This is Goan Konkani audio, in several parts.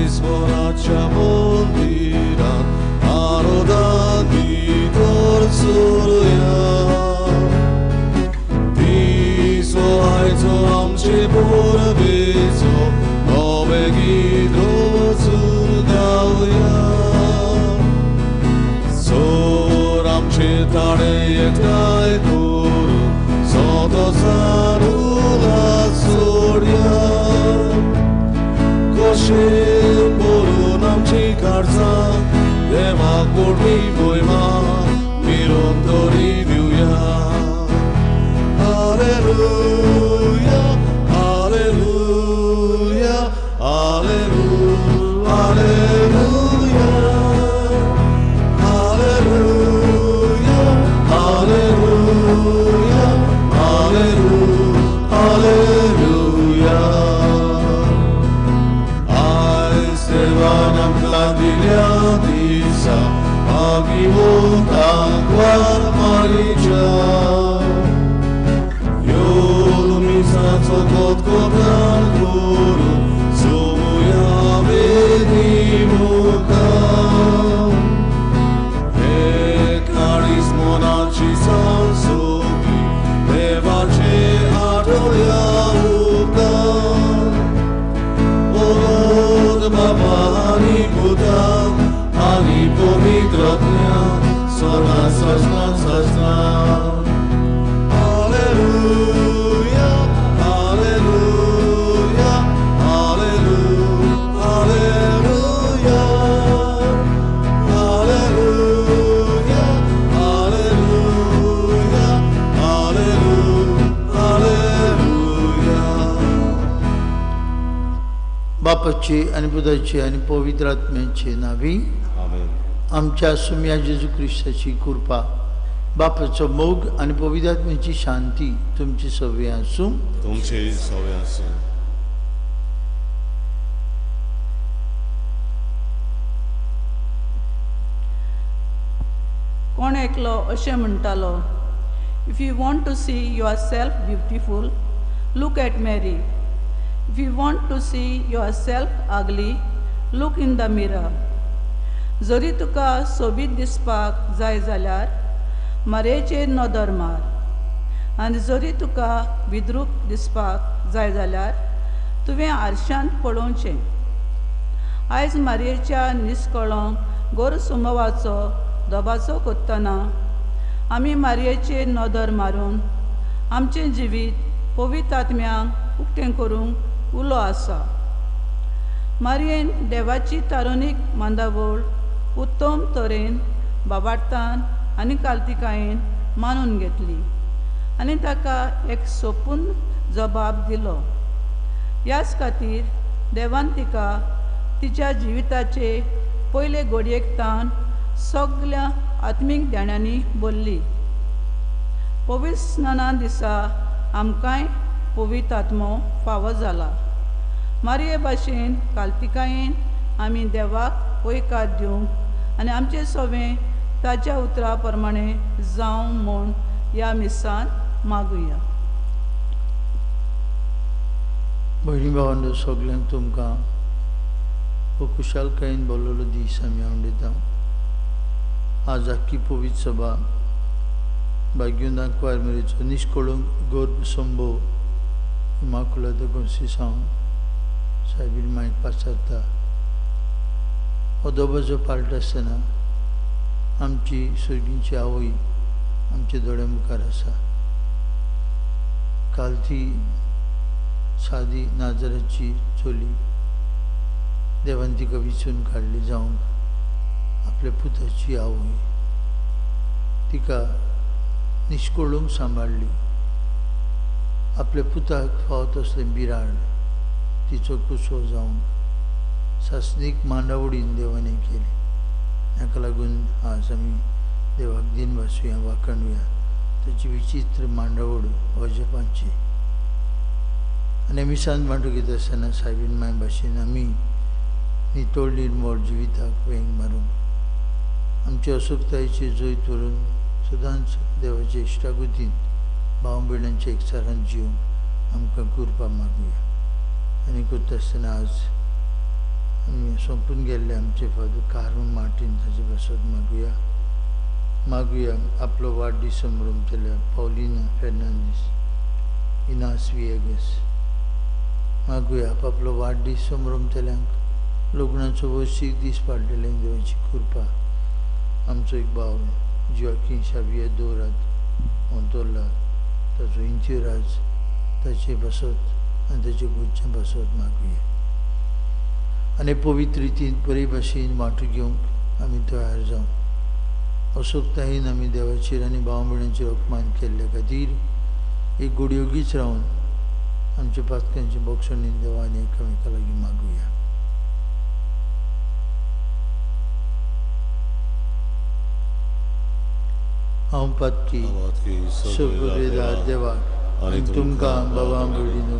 आयज मंदिरान आरोदान भितर सोरुया दिसो आयचो आमचे परबेचो नवें गीत रचून गावया सोर आमचे ताणे एकठांय करून संतोसान उलास सोडया कशें बरून आमची काळजां देवाक व्हडली भोयमा मिरोवन तरी दिवया. Hallelujah, hallelujah, hallelujah, hallelujah, hallelujah, hallelujah, hallelujah, hallelujah. आयज देवान आमकां दिल्या दिसा मागीवंतांक वार मारीच्या मिसाचो कोतकोतान करून सोमुया वेदी मुखार एकाडीस मनाची सांसोगी देवाचे आठोया उपकार ओद बाबा आनी पुता आनी पवित्र आत्म्या सदा सजना सजना. Hallelujah, hallelujah, hallelujah, hallelujah, hallelujah, hallelujah, hallelujah, hallelujah. बापाची आनी पुताची आनी पवित्र आत्म्याची नावी आमेन. आमच्या सुम्या जेजू क्रिस्ताची कृपा, बापाचो मोग आनी पवित्र आत्म्याची शांती तुमची सगळी आसूं. तुमचे सगळे आसूं. कोण एकलो अशें म्हणटालो, if you want to see yourself beautiful look at Mary, if you want to see yourself ugly look in the mirror. जरी तुका सोबीत दिसपाक जाय जाल्यार मारयेचेर नदर मार, आनी जरी तुका विद्रूप दिसपाक जाय जाल्यार तुवें आरशांत पळोवचें. आयज मारयेच्या निस्कळंक गोरसुमवाचो दबाचो कोत्तना आमी मारयेचेर नदर मारून आमचें जिवीत पवित्र आत्म्यांक उक्तें करूंक उलो आसा. मारयेन देवाची तारुणीक मांदावळ उत्तम तरेन बाबार्तान आनी काल्तिकायेन मानून घेतली आनी ताका एक सोपून जबाब दिलो. ह्याच खातीर देवान तिका तिच्या जिविताचे पयले घडयेक ताण सगल्या आत्मीक ध्यानांनी भरली. पवित्र स्नाना दिसा आमकांय पवित्र आत्मो फावो जाला. मारये भाशेन काल्तिकायेन आमी देवाक वयकार दिवंक आनी आमचें सवें ताच्या उतरा प्रमाणे जावं म्हूण ह्या मिसान मागुया. भयणी भावांनो सगल्यांक तुमकां हो खुशालकायेन बोल्लोलो दीस आमी हांव दिता. आज आख्खी पवित्र सभा भाग्योदान कुवार मेरेचो निश्कळूंक गर्भ संभव इमाकुलाद कोन्सिसांव सायबीन मायक पाचारता. हो दबाजो पाळटा आसतना आमची सर्गींची आवय आमच्या दोळ्या मुखार आसा. काल ती सादी नाजराची चली देवान तिका विचून काडली जावंक आपल्या पुताची आवय, तिका निश्कळूंक सांबाळ्ळी. आपल्या पुताक फावो तसलें बिराड तिचो कुसो जावंक सासणीक मांडावळीन देवान केली. हाका लागून आज आमी देवाक दिन भासुया, वाखाणुया ताची विचित्र मांडावळ अजपांची. आनी आमी सांज मांडो घेता आसतना सायबीन माय भाशेन आमी नितळ निर्मळ जिविताक वेंग मारूंक आमचे असुकतायेची जैत व्हरून सदांच देवाचे इश्टागतीन भाव भयणांच्या एकचारान जिवंक आमकां कृपा मागुया. आनी करता आसतना आज आमी सोंपून गेल्ले आमचे फादर कार्म मार्टीन ताचे पासत मागुया. मागुया आपलो वाडदीस संभ्रमतल्या पावलिना फेर्नांदीस, इनास विएगस. मागुया आपलो वाडदीस संभ्रमतल्यांक लग्नाचो वर्सीक दीस पाडलेल्यांक देवाची कृपा. आमचो एक भाव जोआकीन शावियर दवरात मोंतोर्ला ताचो इंतिराज ताचे पासत आनी ताचे घरचे पासत मागुया. आनी पवित्र रितीन बरे भाशेन वांटो घेवंक आमी तयार जावं. असोकतायेन आमी देवाचेर आनी भाव भयणांचेर अपमान केल्ल्या खातीर एक गोडयोगीच रावन आमच्या पातकांचे बोगसणीन देवान एकामेका लागीं मागुया. हांव पातकी सगळेदार देवाक आनी तुमकां बाबा भयणीनो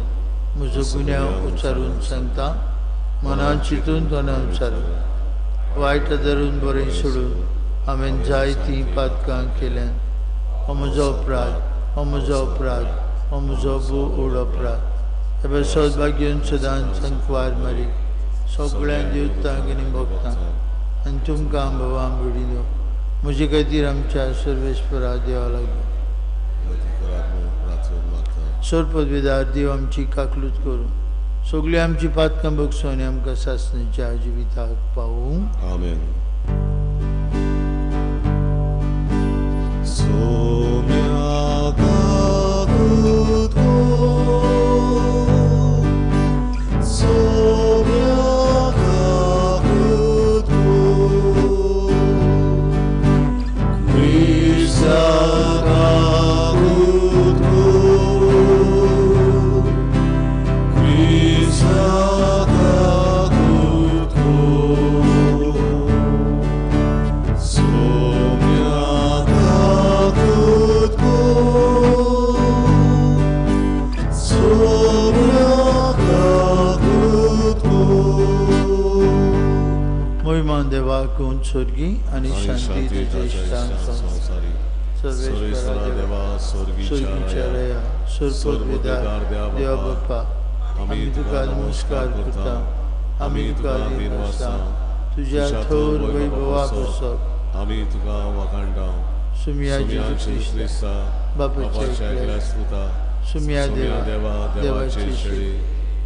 म्हजो गुन्यांव उच्चारून सांगता. मनान चिंतून तोंडान उच्चारून वायट धरून बरें सोडून हांवें जायतीं पातकां केल्यान. हो म्हजो अपराध, हो म्हजो अपराध, हो म्हजो भोव व्हड अपराध. हे सौभाग्यान सदांच संकवार मारी सगळ्यां देवतांक आनी भक्तांक आनी तुमकां बाबा भयणीनो म्हजे खातीर आमच्या सर्वेस्परा देवा लागीं. सर्वपदवीदार देव आमची काकलूत करूं, सगळीं आमची पातकां बगसून आनी आमकां सासणाच्या जिविताक पावूं. आमेन. सोम्या काकूत कर, सोम्या काकूत कर, क्रिस्ता काकूत कर, क्रिस्ता काकूत कर, सोम्या काकूत कर, सोम्या काकूत कर. मोहिमान देवाक स्वर्गी आनी शांती तुज्या इश्टांक संवसारी सर्वेश्वरा देवा स्वर्गीच्या रया सर्वपदवीदार देवा बाप्पा आमी तुका नमस्कार करता. आमी तुका अधीन आसा तुज्या थोर वैभवा पासत आमी तुका वाखाणटा. सुमिया जेजू क्रिस्ता बापाच्या एकल्या पुता सुमिया देवा देवाचे शेळी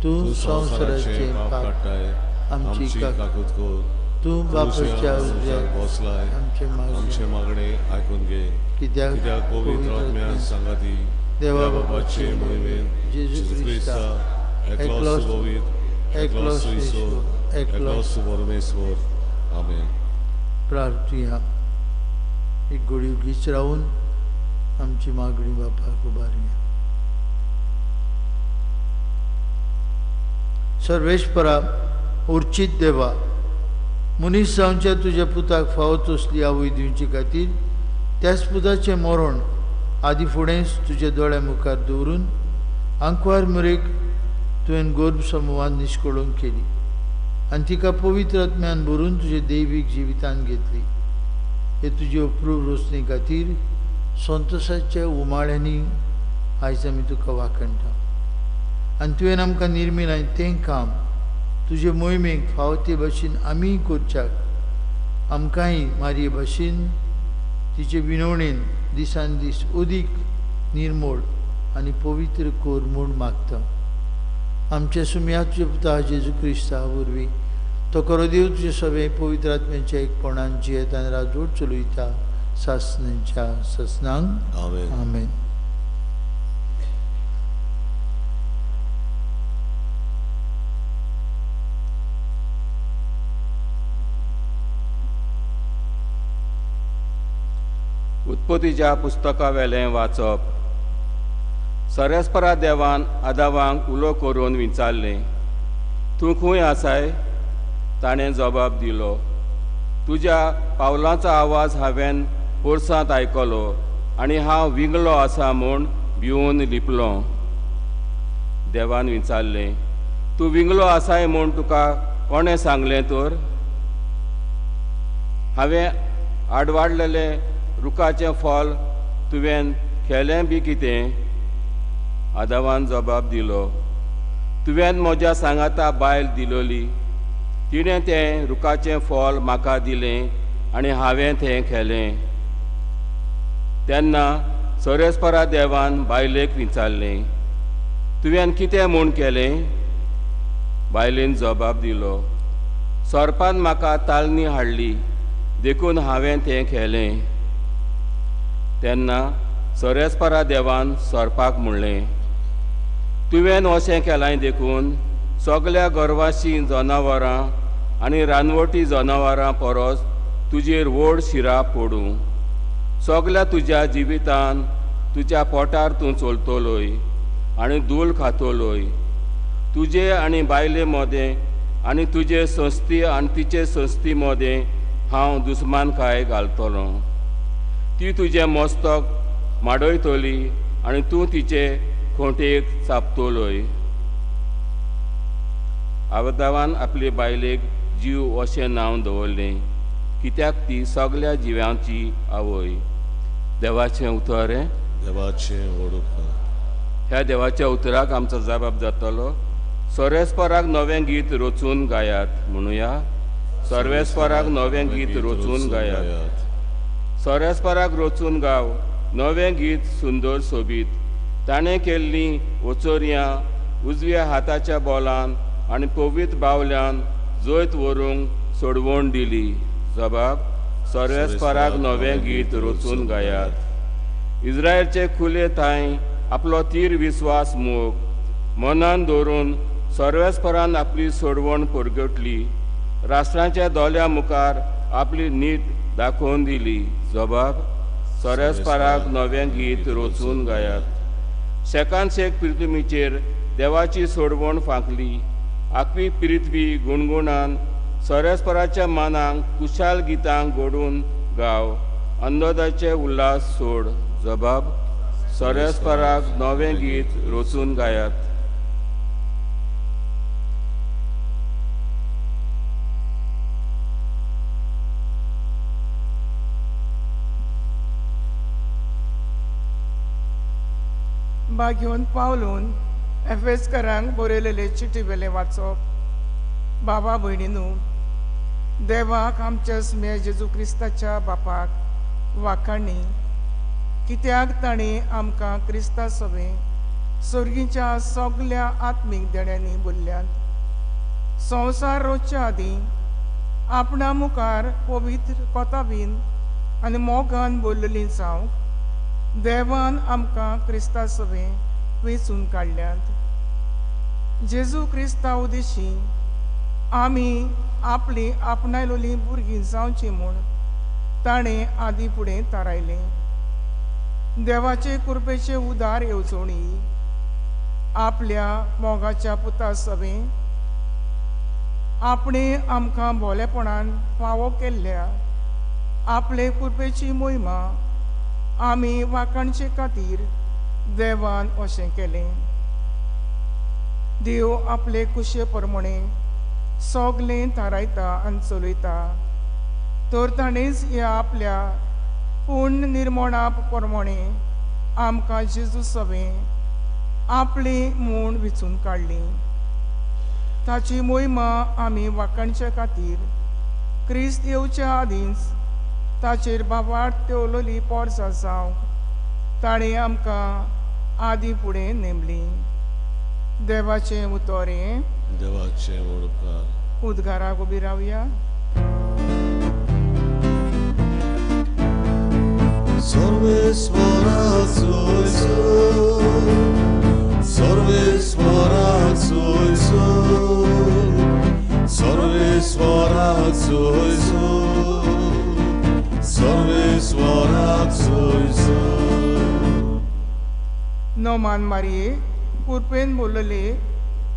तूं संवसाराचें पाप पाप काडटाय आमची आमची काकूत कर. तूं बापाच्या उजव्या बसलाय आमचे मागणे आमचे मागणे आयकून घे. कित्याक कित्याक पवित्र आत्म्यान सांगाती देवा बापाचे मोहिमेन जेजू जेजू क्रिस्ता क्रिस्ता एकलो सुबोवीत एकलो सुईसोर एकलो सुपरमेश्वर. आमेन. प्रार्थुया. एक गोडी उगीच रावन आमची मागणी बापाक उबारुया. सर्वेश्वरा उर्चीत देवा मनीस जावच्या तुज्या पुताक फावो तसली आवय दिवचे खातीर त्याच पुताचें मरण आदी फुडेंच तुज्या दोळ्या मुखार दवरून आंकवार मुरेक तुवें गर्भ समूहान निश्कळून केली आनी तिका पवित्र आत्म्यान भरून तुजे दैवीक जिवितान घेतली. हे तुजे अप्रूप रोसणे खातीर संतोशाच्या उमाळ्यांनी आयज आमी तुका वाखणटा आनी तुवें आमकां निर्मिलां तें काम तुजे मोहिमेक फावो ते भाशेन आमीय करच्याक आमकांय मारये भाशेन तिचे विनवणेन दिसान दीस अदीक निर्मोळ आनी पवित्र कर म्हूण मागता. आमच्या सुमया तुज्या पुता जेजू क्रिस्ता वरवीं तो खरो देव तुजे सगळे पवित्र आत्म्याच्या एकपणान जियेत आनी राजवट चलयता सासणाच्या सासणांक. आमेन. आमेन. उत्पत्तीच्या पुस्तकावेलें वाचप. सरस्परा देवान आदावांक उलो करून विचारलें, तूं खंय आसाय? ताणें जबाब दिलो, तुज्या पावलांचो आवाज हांवें पोरसांत आयकलो आनी हांव विंगलो आसा म्हूण भिवन लिपलो. देवान विचारलें, तूं विंगलो आसाय म्हूण तुका कोणें सांगलें तर? हांवें आडवाडलेलें रुखाचें फळ तुवें खेलें बी कितें? आदावान जबाब दिलो, तुवें म्हज्या सांगाता बायल दिलोली, तिणें तें रुखाचें फळ म्हाका दिलें आनी हांवें तें खेलें. तेन्ना सर्वेस्परा देवान बायलेक विचारलें, तुवें कितें म्हूण केलें? बायलेन जबाब दिलो, सोरपान म्हाका तालनी हाडली देखून हांवें तें खेलें. तेन्ना सर्वेस्परा देवान सोरपाक म्हणलें, तुवें अशें केलां देखून सगल्या गर्वाशी जनावरां आनी रानवटी जनावरां परस तुजेर व्हड शिरा पडूं. सगल्या तुज्या जिवितान तुज्या पोटार तूं चलतलोय आनी धूल खातलोय. तुजे आनी बायले मदें आनी तुजे संस्थी आनी तिचे संस्थी मदें हांव दुस्मानकाय घालतलो. ती तुजें मस्तक माडयतली आनी तूं तिचे खोंटेक चापतलोय. आदावान आपले बायलेक जीव अशें नांव दवरलें, कित्याक ती सगल्या जिवांची आवय. देवाचें उतर हें, देवाचें व्हड उपकार. ह्या देवाच्या उतराक आमचो जबाब जातलो. सर्वेस्पराक नवें गीत रचून गायात. म्हणुया, सर्वेस्पराक नवें गीत रचून गायात. सर्वेस्पराक रचून गाव नवें गीत सुंदर सोबीत. ताणें केल्लीं ओचोरयां उजव्या हाताच्या बोलान आनी पवित्र बावल्यान जैत व्हरूंक सोडवण दिली. जबाब, सर्वेस्पराक नवें गीत रचून गायात. इस्रायलचे खुले थांय आपलो तीर विस्वास मोग मनान दवरून सर्वेस्परान आपली सोडवण परगटली. राष्ट्रांच्या दोळ्या मुखार आपली नीत दाखोवन दिली. जबाब, सर्वेस्पराक नवें गीत रचून गायात. शेकान शेक पृथ्वीचेर देवाची सोडवण फांकली. आखवी पृथ्वी गुणगुणान सर्वेस्पराच्या मानांक कुशाल गितांक गोडून गाव. अंदोदाचे उल्हास सोड. जबाब, सर्वेस्पराक नवें गीत रचून गायात. बागेवन पावलून एफेसकरांक बरयलेले चिटी वेलें वाचप. बाबा भयणीनू, देवाक आमच्या स्मे जेजू क्रिस्ताच्या बापाक वाखाणी, कित्याक ताणें आमकां क्रिस्ता सवें सर्गीच्या सगल्या आत्मीक देण्यांनी बोल्ल्यात. संवसार रोजच्या आदीं आपणा मुखार पवित्र कोतावीन आनी मोगान बोल्लेली जावंक देवान आमकां क्रिस्ता सवें वेंचून काडल्यात. जेजू क्रिस्ता उदेशी आमी आपली आपणायलोली भुरगीं जावची म्हूण ताणें आदी फुडें थारायलें. देवाचे कृपेचे उदार येवजणी आपल्या मोगाच्या पुता सवें आपणे आमकां भोलेपणान फावो केल्ल्या आपले कृपेची मोहिमा आमी वाखाणचे खातीर देवान अशें केलें. देव आपले कुशे प्रमाणे सगलें थारायता आनी चलयता, तर ताणेंच ह्या आपल्या पूर्ण निर्मणा प्रमाणे आमकां जेजू सवें आपली म्हूण विचून काडली. ताची मोहिमा आमी वाखाणचे खातीर क्रिस्त येवच्या आदींच ताचेर बाबाट तेवलोली पोरसां जावंक ताणें आमकां आदी फुडें नेमली. देवाचें उतर हें, देवाचें व्हड उपकार. उद्गाराक उबी रावया. सर्वेस्पराचो सर्वेस्पराचो सर्वेस्पराचो सर्वेस्पराचो. नोमान मारये कुरपेन बोलले,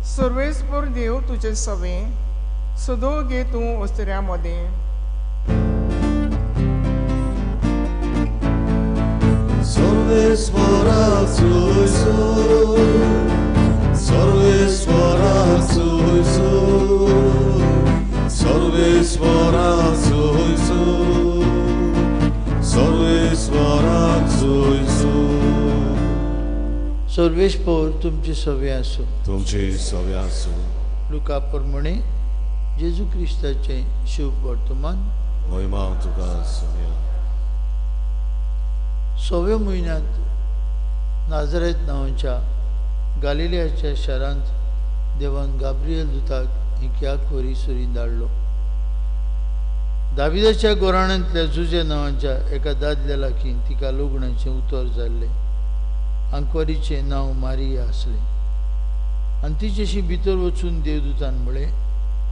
सर्वेस्पर देव तुजे सवें सदो गे तूं ओसऱ्या मदें. सर्वेस्पराचो सर्वेस्पराचो सर्वेस्पराचो सर्वेस्पराचो. सर्वेस्पर तुमचे सवे आसूं. तुमचे सवे आसूं. लुका प्रमाणे जेजू क्रिस्ताचें शुभ वर्तमान. महिमा तुका सोम्या. सव्या म्हयन्यांत नाजरेत नांवाच्या गालिलियाच्या शारांत देवान गाब्रिएल दुताक हिक्या खोरी सुरीन धाडलो. दाविदाच्या गोराणांतल्या जुजे नांवाच्या एका दादल्या लागीं तिका लग्नाचें उतर जाल्लें. आंकवारीचें नांव मारिया आसलें. आनी तिचेशी भितर वचून देवदूतान म्हळें,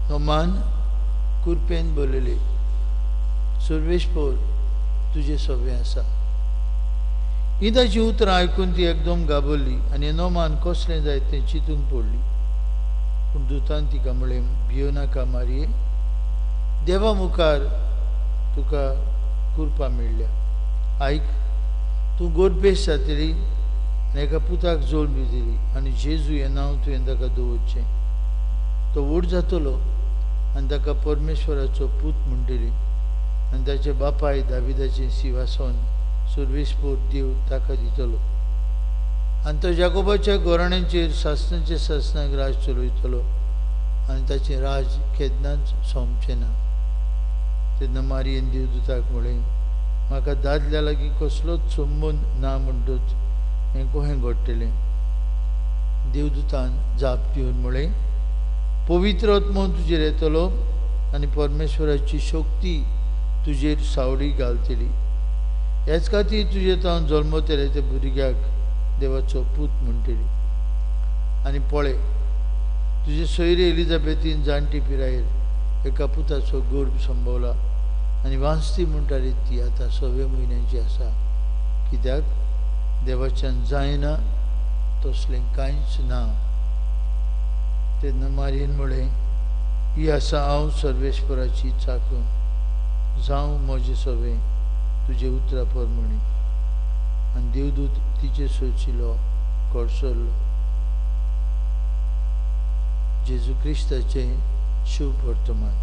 नोमान कुरपेन बरयले, सर्वेस्पोर तुजें सवें आसा. ही ताची उतरां आयकून ती एकदम घाबरली आनी नोमान कसलें जाय तें चिंतूंक पडली. पूण दुतान तिका म्हळें, भियो नाका मारये, देवा मुखार तुका कुरपा मेळ्ळ्या. आयक, तूं गोरपेश जातली आनी एका पुताक जल्म दितली आनी जेजू हें नांव तुवें ताका दवरचें. तो व्हड जातलो आनी ताका परमेश्वराचो पूत म्हणटली आनी ताचे बापाय दाविदाचें सिंहासन सर्वेस्पोर देव ताका दितलो आनी तो जाकोबाच्या घराण्यांचेर सासणाचे सासणाक राज चलयतलो आनी ताचें राज केन्नाच सोंपचें ना. तेन्ना मारियेन देवदूताक म्हळें, म्हाका दादल्या लागीं कसलोच संबंद ना म्हणटच हें कशें घडटलें? देवदूतान जाप दिवन म्हळें, पवित्र आत्मो तुजेर येतलो आनी परमेश्वराची शक्ती तुजेर सावळी घालतली. ह्याच खातीर तुजे तावन जल्मतले त्या भुरग्याक देवाचो पूत म्हणटली. आनी पळय, तुजे सोयरे एलिजाबेथीन जाणटी पिरायेर एका पुताचो गर्भ संभवला आनी वांचती म्हणटाली ती आतां 6व्या म्हयन्याची आसा. कित्याक देवाच्यान जायना तसलें कांयच ना. तेन्ना मारियेन म्हळें, ही आसा हांव सर्वेस्पराची चाकून, जावं म्हजें सवें तुजे उतरा प्रमाणें. आनी देवदूत तिचे सोचिलो कडसरलो. जेजू क्रिस्ताचें शुभ वर्तमान.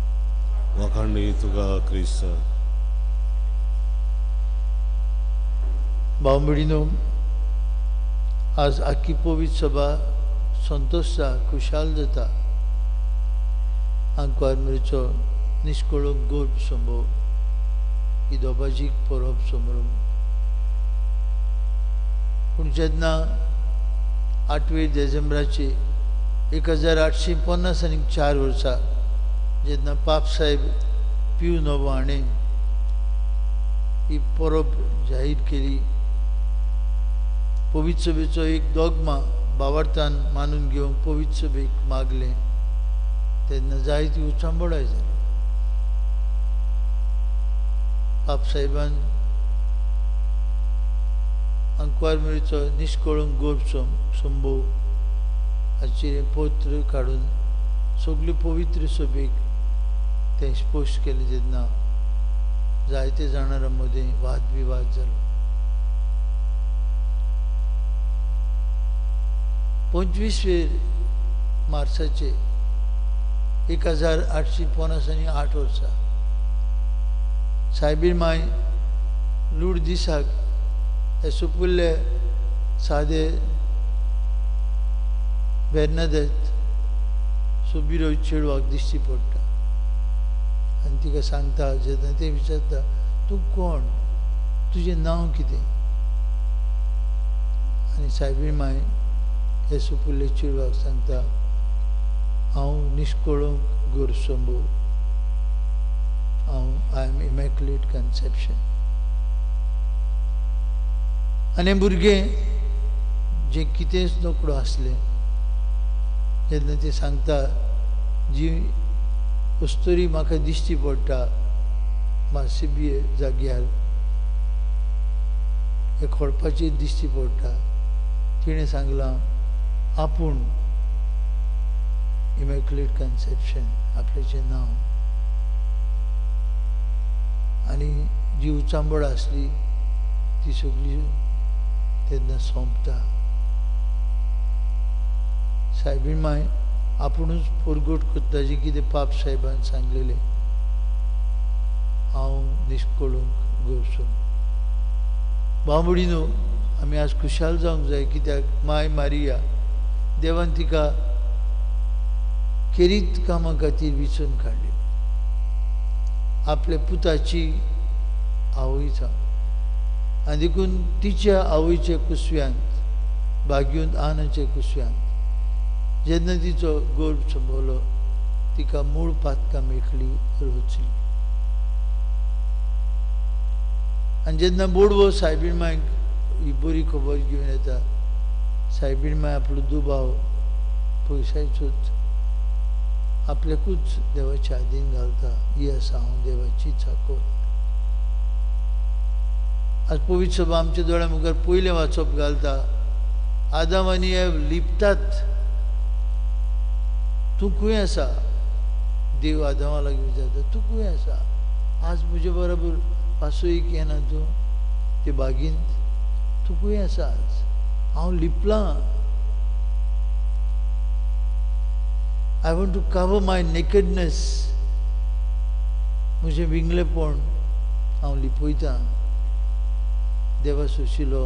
वाखाणणी तुका क्रिस्त. भाव भयणीनो, आज आख्खी पवित्र सभा संतोष खुशाल जाता. आंकवार मिरचो निष्कळंक गर्भ संभव ही दोबाजीक परब समारंभ. पूण जेन्ना 8 डिसेंबराचे 1854 वर्सा जेन्ना पाप साहेब पिऊ नोवो हाणें ही परब जाहीर केली, पवित्र सभेचो एक दोगमा भावार्थान मानून घेवंक पवित्र सभेक मागलें, तेन्ना जायती उचांबळाय जाली. पाप साहेबान आंकवार मिरचो निष्कळंक गर्भ संभव हाचेर पत्र काडून सगळे पवित्र सभेक तें स्पश्ट केलें. तेन्ना जायते जाणारां मदीं वाद विवाद जालो. 25 मार्चाचे 1858 वर्सा सायबीर माय लूड दिसाक हे सुपुल्ले सादे बेर्नादेत सुबिरो चेडवाक दिश्टी पडटा आनी तिका सांगता. जेन्ना तें विचारता, तूं कोण, तुजें नांव कितें? आनी सायबीर माय हे सुपुल्ले चेडवाक सांगता, हांव निष्कळंक गर्भ संभव, हांव I am immaculate conception. आनी भुरगें जें कितेंच नकळो आसलें जेन्ना तें सांगता, जी अस्तुरी म्हाका दिश्टी पडटा मासिबिये जाग्यार हे खडपाचेर दिश्टी पडटा, तिणें सांगलां आपूण इमॅक्युलेट कन्सेप्शन आपल्याचें नांव. आनी जी उचांबळ आसली ती सगळी तेन्ना सोंपता. सायबीण माय आपुणूच परगट करता जें कितें पाप साहेबान सांगलेलें, हांव निष्कळंक गर्भ. भाव भयणीनो, आमी आज खुशाल जावंक जाय कित्याक माय मारिया देवान तिका खेरीत कामां खातीर विचून काडली, आपल्या पुताची आवय जावन. आनी देखून तिच्या आवयच्या कुसव्यांत, भाग्यून आनाच्या कुसव्यांत जेन्ना तिचो गर्भ संभवलो तिका मूळ पातकां मेखली रोचली. आनी जेन्ना बोडवो सायबीण मायक ही बरी खबर घेवन येता, सायबीण माय आपलो दुबाव पयसायचोच आपल्याकूच देवाच्या आदीन घालता, ही आसा हांव देवाची चाकोर. आज पवित्र सभा आमच्या दोळ्या मुखार पयलें वाचप घालता, आदाम आनी एव लिपतात, तूं खंय आसा? देव आदामा लागीं विचारता, तूं खंय आसा? आज म्हजे बरोबर पासोईक येना तूं ते बागींत, तूं खंय आसा आज? हांव लिपलां. I want to cover my nakedness, म्हजें विंगलेपण हांव लिपयतां. देवा सुशिलो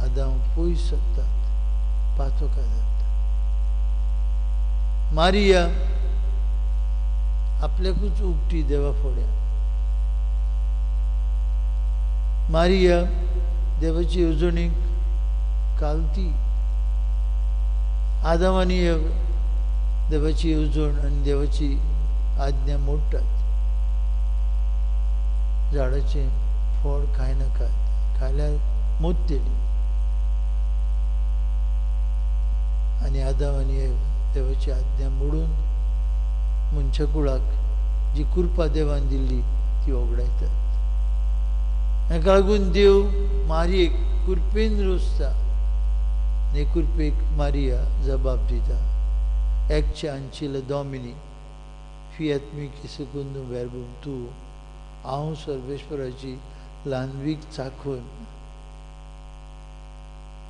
आदाम पयस सरतात, पातोका जाता. मारिया आपल्याकूच उगटी देवा फुड्यान. मारिया देवाची येवजणीक कालती. आदाम आनी एव देवाची येवजण आनी देवाची आज्ञा मोडटात. झाडाचें फळ खायनाकात, खाल्यार मोडटली. आनी आदाम आनी एव देवाची आज्ञा मोडून मनशा कुळाक जी कृपा देवान दिल्ली ती वगडायतात. हाका लागून देव मारयेक कृपेन रोसता आनी कृपेक मारिया जबाब दिता. Ecce ancilla Domini, fiat mihi secundum verbum tuum. हांव सर्वेश्वराची ल्हानवीक चाखून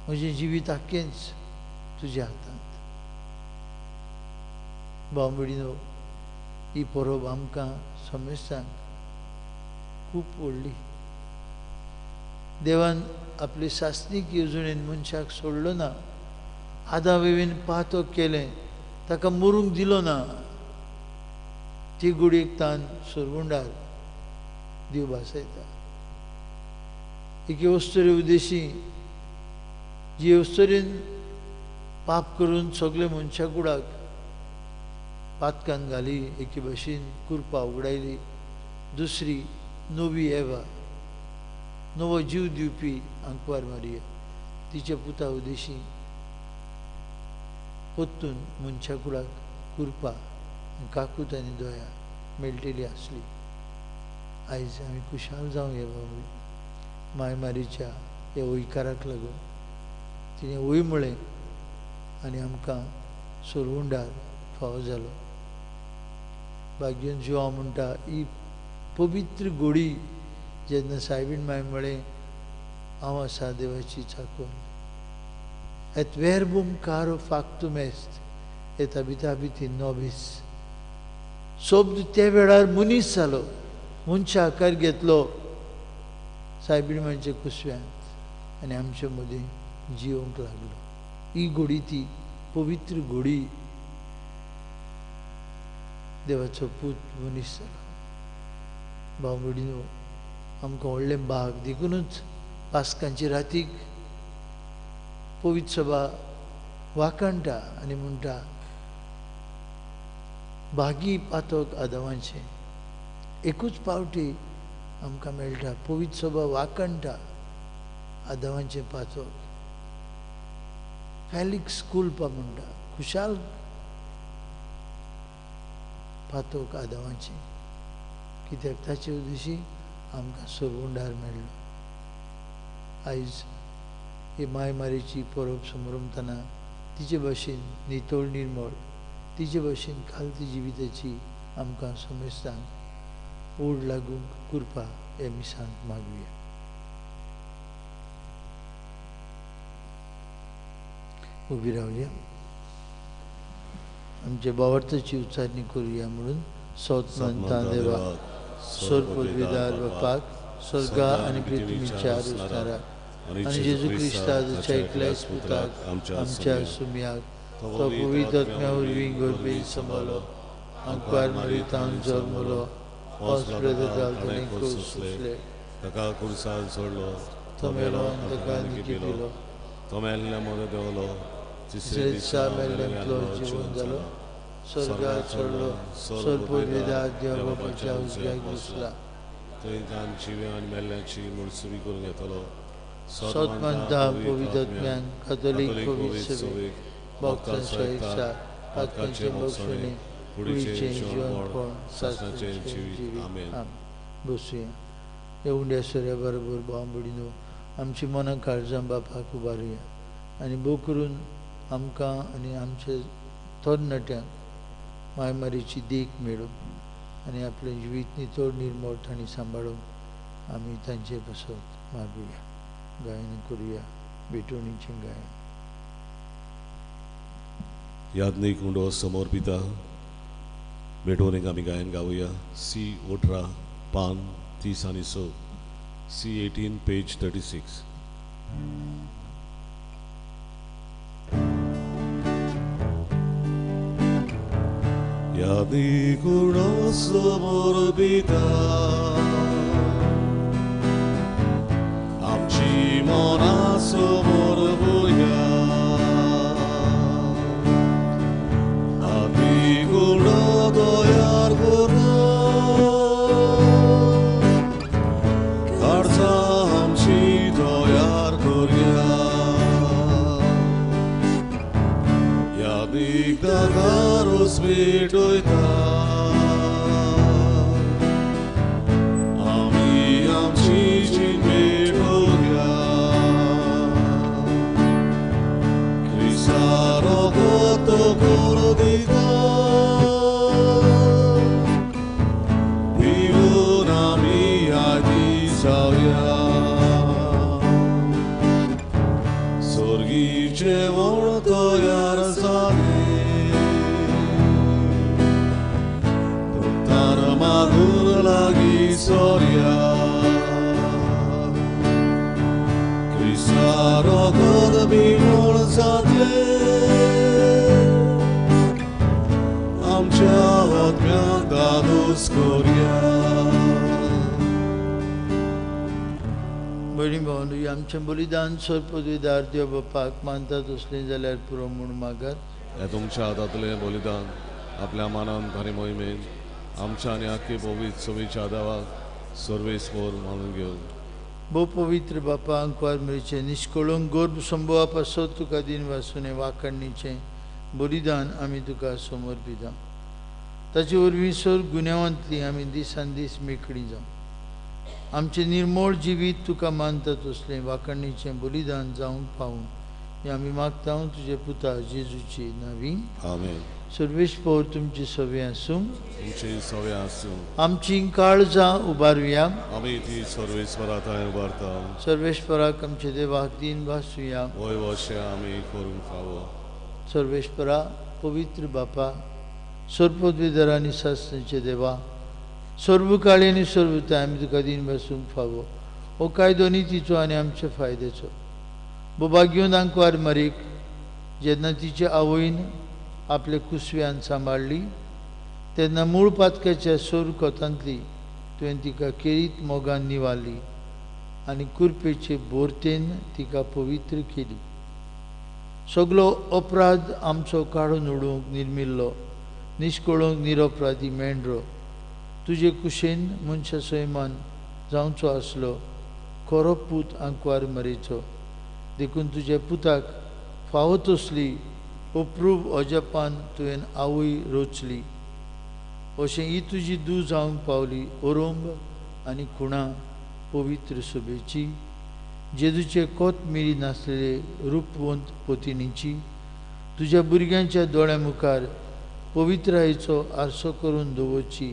म्हजें जिवीत आख्खेंच तुज्या हातांत. भाव भयणीनो, ही परब आमकां समेस्तांक खूब व्हडली. देवान आपले सासणीक येवजणेन मनशाक सोडलो ना. आदाम एवीन पातक केलें, ताका मरूंक दिलो ना. ती गुडयेक तान सरगुंडार देव भासयता. एके अस्तुरे उद्देशी, जी अस्तुरेन पाप करून सगळे मनशा कुडाक पातकान घाली, एके भशेन कुरपा उगडायली. दुसरी नवी एवा, नवो जीव दिवपी आंकवार मारिया, तिच्या पुता उद्देशी परतून मनशा कुडाक कुरपा, काकूत आनी दया मेळटली आसली. आयज आमी खुशाल जावंक हे बाबू माय मारीच्या ह्या वयकाराक लागून. तिणें वय म्हळें आनी आमकां सोरवुंडार फावो जालो. भाग्यन जिवा म्हणटा, ही पवित्र गोडी जेन्ना सायबीण माय म्हळें हांव आसा देवाची चाकोन. Et verbum caro factum est, et habitabit in nobis. शब्द त्या वेळार मनीस जालो, मनशा आकार घेतलो सायबीण मांयच्या कुसव्यांत आनी आमचे मदीं जिवंक लागलो. ही घोडी ती पवित्र घोडी, देवाचो पूत मनीस जालो. भाव भयणीनो, आमकां व्हडलें भाग. देखुनूच पास्कांची रातीक पवित्र सभा वाखाणटा आनी म्हणटा, भागी पातक आदामाचें. एकूच पावटी आमकां मेळटा, पवित्र सभा वाखाणटा आदामाचें पातक. फेलिक्स कुल्पा म्हणटा, खुशाल पातक आदामाचें, कित्याक ताचे उद्देशी आमकां सरगुंडार मेळ्ळो. आयज ही माय मारीची परब समरमतना तिचे भाशेन नितळ निर्मळ, तिचे भाशेन खालती जिविताची आमकां समेस्तांक ओड लागूंक कृपा हे मिसांत मागुया. उबी रावया, आमच्या भावार्थाची उच्चारणी करुया म्हणून सौत मानता देवा, स्वर्ग पदवीदार बापाक, स्वर्गा आनी पृथ्वीच्या रचणाराक आनी जेजू क्रिस्ताच्या एकल्याच पुताक आमच्या सुमयाक तो पवित्र आत्म्या वरवीं गर्भेन सांबाळ्ळो, आंकवार मारितान जल्मलो, ताणें क्रूस सोंसलें, ताका कुर्सार सोडलो, तो मेलो आनी ताका निकिपिलो, तो मेल्ल्या मदें देंवलो, तिसरे दिसा मेल्ल्यांतलो जिवन जालो, स्वर्गार चडलो, सर्वपवित्र देव बापाच्या उजव्याक बसला, थंय तान जिव्या आनी मेल्ल्याची मुळसुरी करून घेतलो. सत मानता पवित्र आत्म्यान, कातोलीक पवित्र सभेक, भक्तांचो एकचार, पातकांचें भोगसणें, कुडीचें जिवनपण, सासणाचें जिवीत. आमेन. बसुया. ह्या उंड्या सोऱ्या बरोबर भाव भयणीनो आमची मनां काळजां बापाक उबारुया आनी भोव करून आमकां आनी आमच्या तरणाट्यांक मायमारीची देख मेळूं आनी आपलें जिवीत नितळ निर्मळ तांणी सांबाळून आमी तांचे पासत मागुया. गायन करुया भेटवणीचें गायन. याज्ञीक उंडो समोर पिता भेटवणीक आमी गायन गावया. सी 18 पान 30 आनी 6, सी 18 पेज 36. याज्ञीक उंडो समोर पिता आमची मनां समोर बुया, आदी गुणो तयार करून काळजां आमची तयार करुया. यादीक दादारूच भेटयता आमी आमची जीण भेटोवया, क्रिस्ता रगत करून दिता पिवन आमी आदी जावया, स्वर्गी जेवण तयार जालें, भक्तान मागून लागीं सोरया, क्रिस्ता रगत बिमोळ जातलें आमच्या आत्म्याक दादोस करुया. भयणी भावंडो, आमचें बलिदान सर्वपदवीदार देव बापाक मानता तसलें जाल्यार पुरो म्हूण मागात. हें तुमच्या हातांतलें बलिदान आपल्या मानान आनी मोहिमेन आमच्या आनी आख्खी पवित्र सभेच्या देवाक सर्वेस्पर मानून घेवन. भोव पवित्र बापा, आंकवार मेळचें निश्कळूंक गर्भ संभवा पासत तुका दिन वासून वाखाणीचें बलिदान आमी तुका समर्पिता. ताचे वरवीं सर गुन्यांवांतली आमी दिसान दीस मेकळी जावं. आमचें निर्मळ जिवीत तुका मानता तसलें वाखाणीचें बलिदान जावंक पावूं हें आमी मागता तुजे पुता जेजूची नावी. आमेन. सर्वेस्पर तुमची सवे आसूं, तुमची सवे आसूं. आमची काळजां उबारुया, आमी ती सर्वेस्परा थंय उबारता. सर्वेस्पराक आमचे देवाक दिन भासुया, वय वशें आमी करूंक फावो. सर्वेस्परा पवित्र बापा, सर्वपदवीधर आनी सासणाचे देवा, सर्वकाळी आनी सर्वताय आमी तुका दिन भासूंक फावो. हो कायदो नितीचो आनी आमच्या फायद्याचो. बोबा घेवन आंकवार मारीक जेन्ना तिचे आवयन आपले कुसव्यान सांबाळ्ळी तेन्ना मूळ पातकाच्या सोर कोतांतली तुवें तिका केरीत मोगान निवारली आनी कुरपेचे बोरतेन तिका पवित्र केली. सगलो अपराध आमचो काडून उडोवंक निर्मिल्लो निश्कळूंक निरपराधी मेंढरो तुजे कुशेन मनशा सैमान जावचो आसलो खरो पूत आंकवार मरेचो. देखून तुज्या पुताक फावो तसली अप्रूप अजापान तुवें आवय रोचली. अशें ही तुजी दू जावंक पावली ओरोंब आनी खुणा पवित्र सभेची, जेजूचे कोत मिरी नासलेले रुपवंत पोतिणीची. तुज्या भुरग्यांच्या दोळ्या मुखार पवित्रायेचो आरसो करून दवरची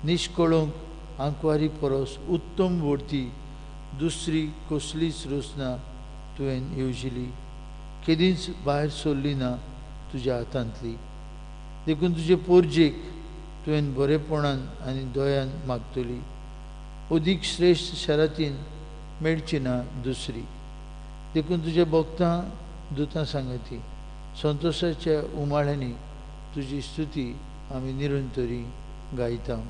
निश्कळूंक आंकवारी परस उत्तम व्हडती दुसरी कसलीच रचना तुवें येवजिली, केदींच भायर सरली ना तुज्या हातांतली. देखून तुजे पोरजेक तुवें बरेपणान आनी दयान मागतली, अदीक श्रेश्ठ शरातीन मेळची ना दुसरी. देखून तुज्या भक्तां दुतां सांगती संतोशाच्या उमाळ्यांनी तुजी स्तुती आमी निरंतरी गायता.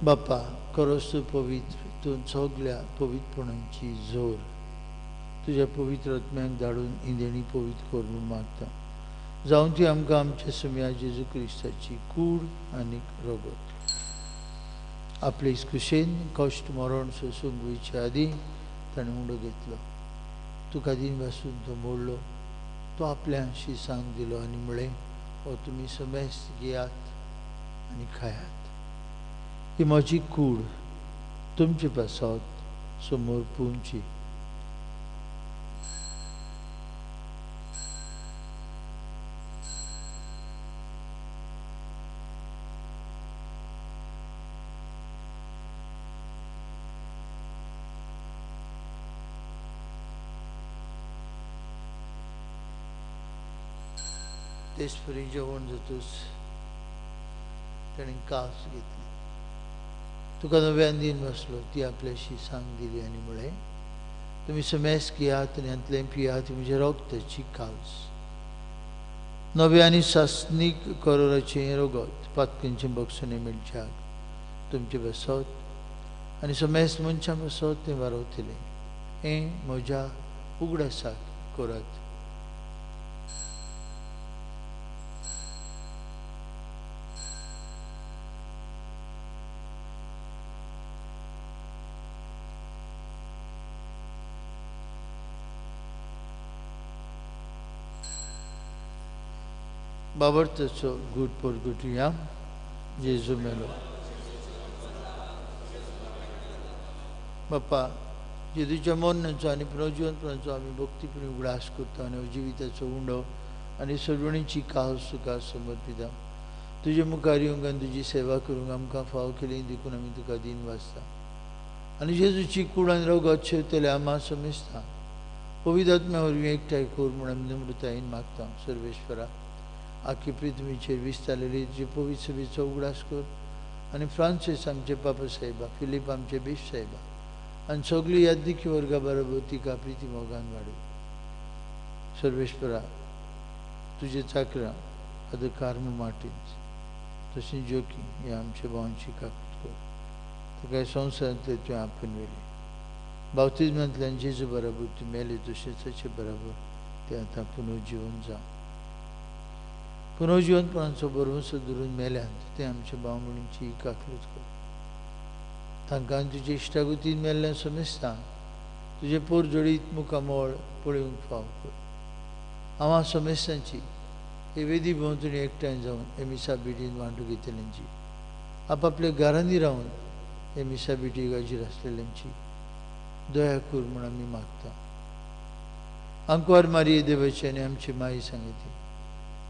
बापा खरोच तूं पवित्र, तूं सगल्या पवित्रपणाची जोर. तुज्या पवित्र आत्म्याक धाडून इंदेणी पवित्र कर म्हूण मागता. जावन ती आमकां आमच्या सुम्या जेजू क्रिस्ताची कूड आनी रगत. आपले कुशेन कश्ट मरण सोसूंक वयचे आदीं ताणें उंडो घेतलो. तुका दिन पासून तो मोडलो. तो आपल्या शिसांक दिलो आनी म्हळें, हो तुमी समेस्त घेयात आनी खायात. ही म्हजी कूड तुमचे पासत समोर पुंची. तेच परी जेवण जातूच ताणें कास घेतली. तुका नव्यान दिन बसलो. ती आपल्याशी सांग दिली आनी म्हळें, तुमी समेस घेयात आनी हांतलें पियात, म्हज्या रगताची कास. नव्या आनी सासणीक करोराचें रगत पातकेंचें बक्षणें मेळच्याक तुमचें बसत आनी समेस मनशां बसत तें वारवतलें. हें म्हज्या उगडासाक करात. बाबर्तचो गूट पोरगुटया जेजू मेलो. बापा, जेजूच्या मरणाचो आनी पुनर्जिवनपणाचो आमी भक्तीपणी उगडास करता आनी जिविताचो उंडो आनी सजवणीची कास तुका समर्पिता. तुजे मुखार येवंक आनी तुजी सेवा करूंक आमकां फाव केली देखून आमी तुका दिन वाचता. आनी जेजूची कूड आनी रगत शेवतले आमा समेजता. पवित्र आत्म्या वरवीं एकठांय कर म्हूण आमी नम्रतायेन मागता. सर्वेश्वरा, आखी पृथ्वीचेर विस्तारलेली तुजी पवित्र सभेचो उगडास कर आनी फ्रांसीस आमचे पापा साहेबा, फिलीप आमचे बीश साहेबा आनी सगळी यादनिकी वर्गा बरोबर तिका प्रिती मोगान वाडय. सर्वेश्वरा, तुजे चाकरां आतां कार्म मार्टिन्स तशें जोकी ह्या आमच्या भावांची काकूत कर. तुका संवसारांतले तुवें आपूण व्हेली. बावतिज्मांतल्यान जेजू बरोबर तूं मेले तशें ताचे बरोबर तें आतां पुनर्जिवन जावं. पुनर्जिवनपणाचो भरवंसो धरून मेल्यांत तें आमच्या भाव भयणींची काकलूत कर. तांकां तुजे इश्टागतीन मेल्ल्यान समेस्ता तुजें पोर जोडीत मुखामळ पळोवंक फाव कर. हांव समेस्तांची हे वेदी भोंवतणी एकठांय जावन हे मिसा भेटीन वांटू घेतल्यांची, आपापल्या घरांनी रावन हे मिसा भेटीक हाजीर आसलेल्यांची दया कर म्हूण आमी मागता. आंकवार मारये देवाची आनी आमची माई सांगती,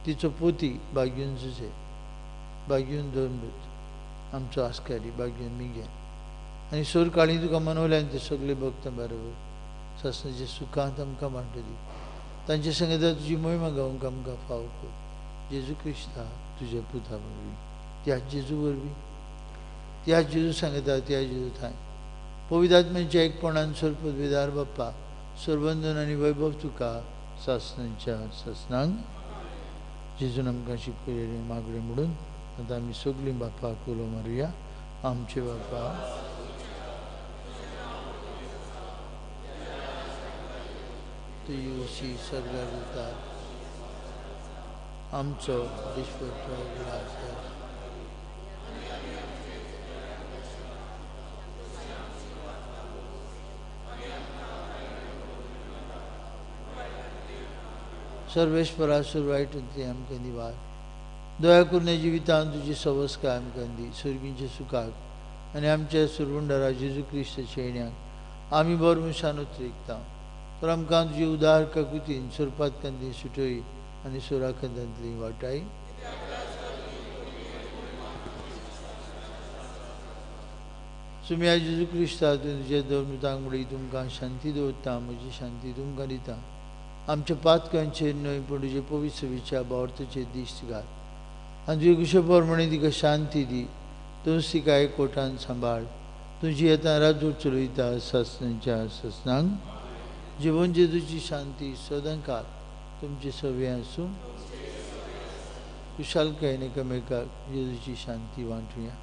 तिचो पोती बागयून जुजे, बागयून धर्मदूत, आमचो आस्कारी बागयून मिगेल आनी सोर काळी तुका मनवल्यान ते सगळे भक्त बरोबर सासणाचे सुखांत आमकां वांटो दी. तांचे संगता तुजी मोहिमा गावंक आमकां फाव कर. जेजू क्रिस्ता तुज्या पुता वरवीं, त्याच जेजू वरवीं, त्याच जेजू सांगता, त्याच जेजू थांय पवित्र आत्म्याच्या एकपणान सरपदवेदार बाप्पा सर्वंदन आनी वैभव तुका सासणांच्या सासणांक. जेजून आमकां शिकयलें मागणें म्हणून आतां आमी सगळीं बापाक उलो मारुया. आमचे बापा, तुजी उशी सर्गार जाता, आमचो दिसपट्टो उगडास कर. सर्वेस्परा सुरवायटूंतली आमकां निवार. दया करून जिवितान तुजी सवस्काय आमकां दी, सुर्गींच्या सुखाक आनी आमच्या सुरवुंडारा जेजू क्रिस्ताच्या येण्याक आमी बरो मनशान उतरिकता. तर आमकां तुजी उदार काकुतीन सुरपातकांतली सुटय आनी सुराखंदांतली वाटाय. सुम्या जेजू क्रिस्ता तुजे धर्मतांक मुळी तुमकां शांती दवरता, म्हजी शांती तुमकां दिता. आमच्या पातकांचेर न्हय पूण तुजे पवित्र विच्या भावार्थाचेर दिश्ट घाल आनी तुजे कुशे प्रमाणे तिका शांती दी. तूंच तिका एकवटान सांबाळ. तुजी येता राजूर चलयता सासणाच्या सासणांक. जिवन जेजूची शांती सदांकाळ तुमचे सवे आसूं. कुशालकायेन एकामेकाक जेजूची शांती वांटुया.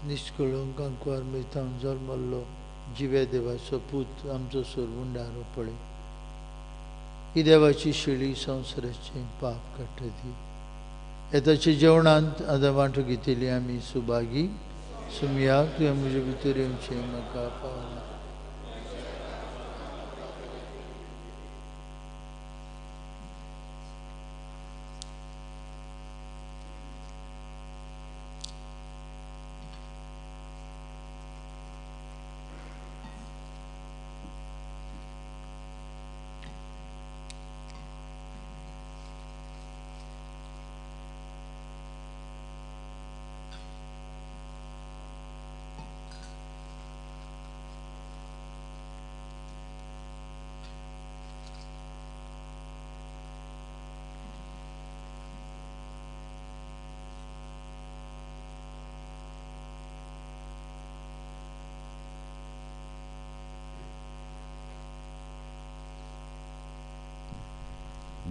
निश्कळंक आंकवार मेथावन जल्मल्लो जिव्या देवाचो पूत आमचो सोरवुंडारो पळय. ही देवाची शेळी संवसाराचें पाप काडटा ती. येताच्या जेवणांत आतां वांटो घेतली आमी सुभागी. सुमयाक तुवें म्हजे भितर येवचें म्हाका पावना.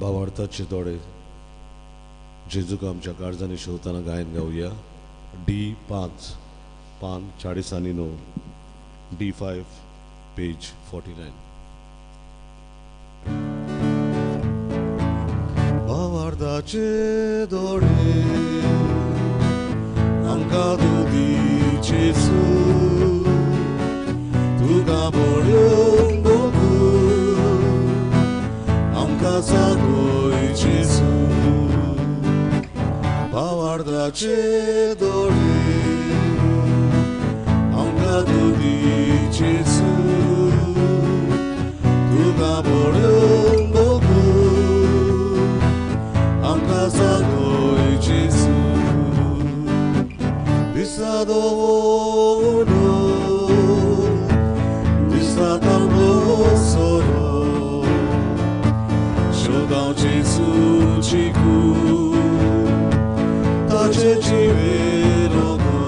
भावार्थाचे दोळे जेजूक आमच्या काळजांनी शेवताना गायन गावया. डी 5 पान 49, डी 5 पेज 49. भावार्थाचे दोळे आमकां तूं दी जेजू, तुका पळोवंक आमकां जागय जेजू. भावार्थाचे दोळे आमकां तूं दी जेजू, तुका पळोवंक आमकां जागय जेजू. दिसा दवरलो दिसा तांबडो सोरो शोधांव जेजूची कूड ताचे जिवे रोगो.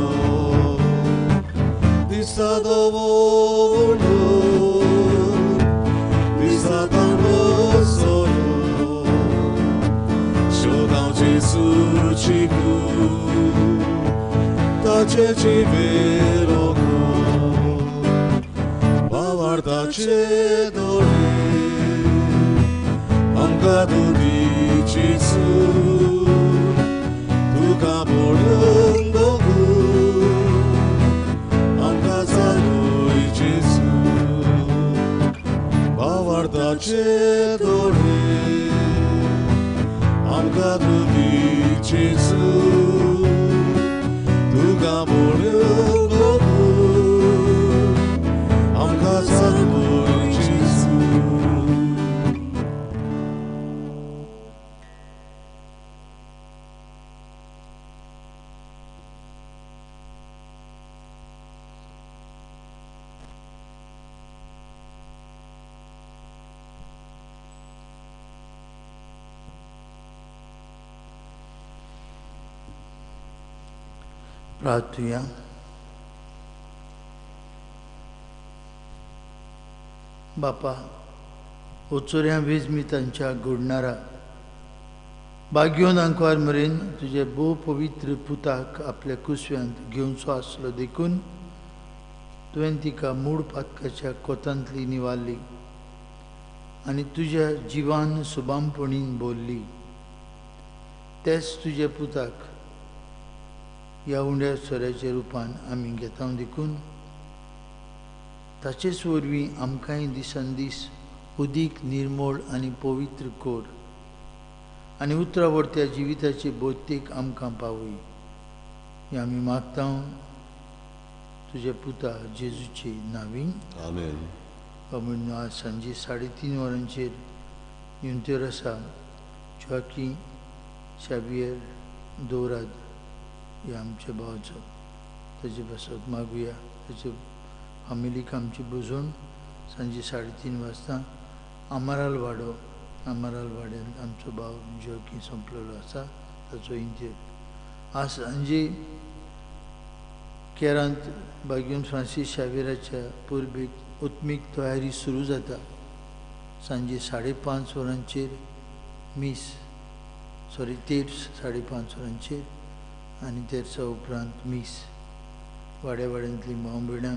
दिसा दवरलो दिसा तांबडो सोरो शोधांव जेजूची कूड ताचे जिवे रोगो. भावार्थाचे दोळे आमकां तूं दी जेजू, तुका पळोवंक आमकां जागय जेजू. भावार्थाचे दोळे आमकां तूं दी जेजू, तुका पळोवंक आमकां जागय जेजू. प्रार्थुया. बापा, ओचोऱ्या वेजमितांच्या घडणारा बागयोन आंकवार मरेन तुजे भोव पवित्र पुताक आपल्या कुसव्यांत घेवचो आसलो देखून तुवें तिका मूळ पातकाच्या कोतांतली निवारली आनी तुज्या जिवान सुबामपणीन बोल्ली. तेच तुज्या पुताक ह्या उंड्या सोऱ्याच्या रुपान आमी घेता देखून ताचेच वरवीं आमकांय दिसान दीस उदीक निर्मोळ आनी पवित्र कोर आनी उतरावरत्या जिविताची बौद्धीक आमकां पावय. हें आमी मागता तुज्या पुता जेजूचे नावीन. आमेन. म्हणून आज सांजे 3:30 वरांचेर युंतेर आसा जोआकीं शावियर दोराद ह्या आमच्या भावाचो, ताजे पासत मागुया. ताचे फामिलीक आमची बुजोवन सांजे 3:30 वाजता आमाराल वाडो, आमाराल वाड्यांत आमचो भाव जोआकीं सोंपलेलो आसा ताचो इंतेर. आज सांजे केरांत बागयोन फ्रांसीस शाविराच्या परबेक उत्मीक तयारी सुरू जाता. सांजे 5:30 वरांचेर मीस, सॉरी तेर्स 5:30 वरांचेर आनी तेर्सा उपरांत मीस. वाड्या वाड्यांतलीं भाव भयणां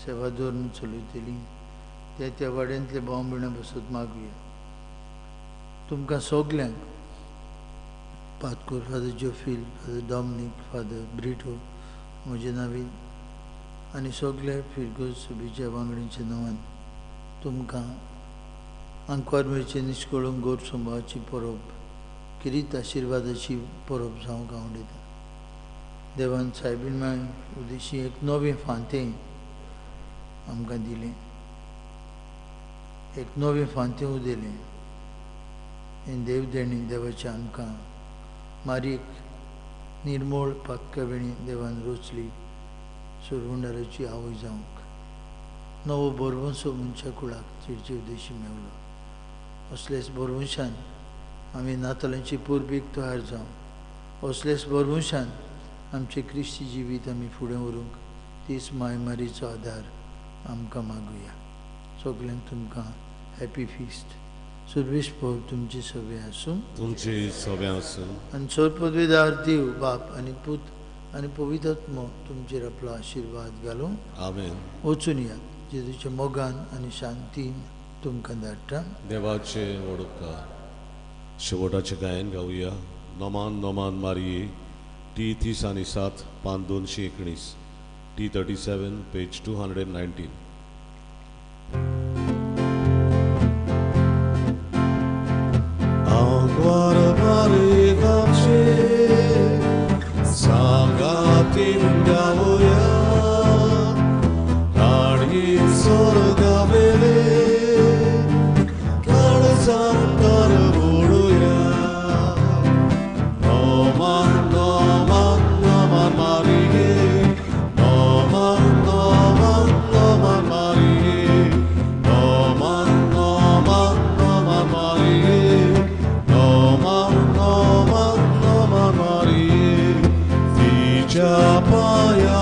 सेवा धरून चलयतलीं. त्या त्या वाड्यांतले भाव भयणां बसत मागुया. तुमकां सगल्यांक पातकोर father Jophil, father Dominic, father Brito म्हजे नावीन आनी सगल्या फिरगोज सभेच्या वांगडींच्या नांवान तुमकां आंकवार मेळचे निश्कळून गोर संभावाची परब, किरीत आशिर्वादाची परब जावंक आवडटा. देवान सायबीण माय उदेशी एक नवें फांतें आमकां दिलें, एक नवें फांतें उदेलें. हें देवदेणी देवाचें आमकां मारयेक निर्मोळ पातकावेणी देवान रोचली सुरवंडाराची आवय जावंक. नवो बोरवंसो मनशा कुळाक तिचे उदेशी मेवलो. असलेच बोरवंशान आमी नातालांची परबेक तयार जावं. असलेच बोरवंशान आमचें क्रिस्ती जिवीत आमी फुडें व्हरूंक तीच मायमारीचो आदार आमकां मागुया. सगल्यांक तुमकां हॅपी फिस्ट. सुरवेश पव तुमचे सगळे आसूं, तुमचे सगळे आसूं. आनी सोर पदवीदार देव बाप आनी पूत आनी पवित्रात्मो तुमचेर आपलो आशिर्वाद घालूं. आमेन. वचून यात जेजूच्या मोगान आनी शांतीन तुमकां धाडटा. देवाचे वडुपकार. शेवटाचें गायन गावया. नमान नमान मारये टी 30 आनी 7 पान 219 टी 37 पेज 219. आंकवार मारयेक आमचे सांगातीन गावया, राणी स्वर्गावेले काळजांत ओडुया. नमान नमान नमान मारये, नमान नमान नमान मारये, नमान नमान नमान मारये, नमान नमान नमान मारये. तिच्या पाया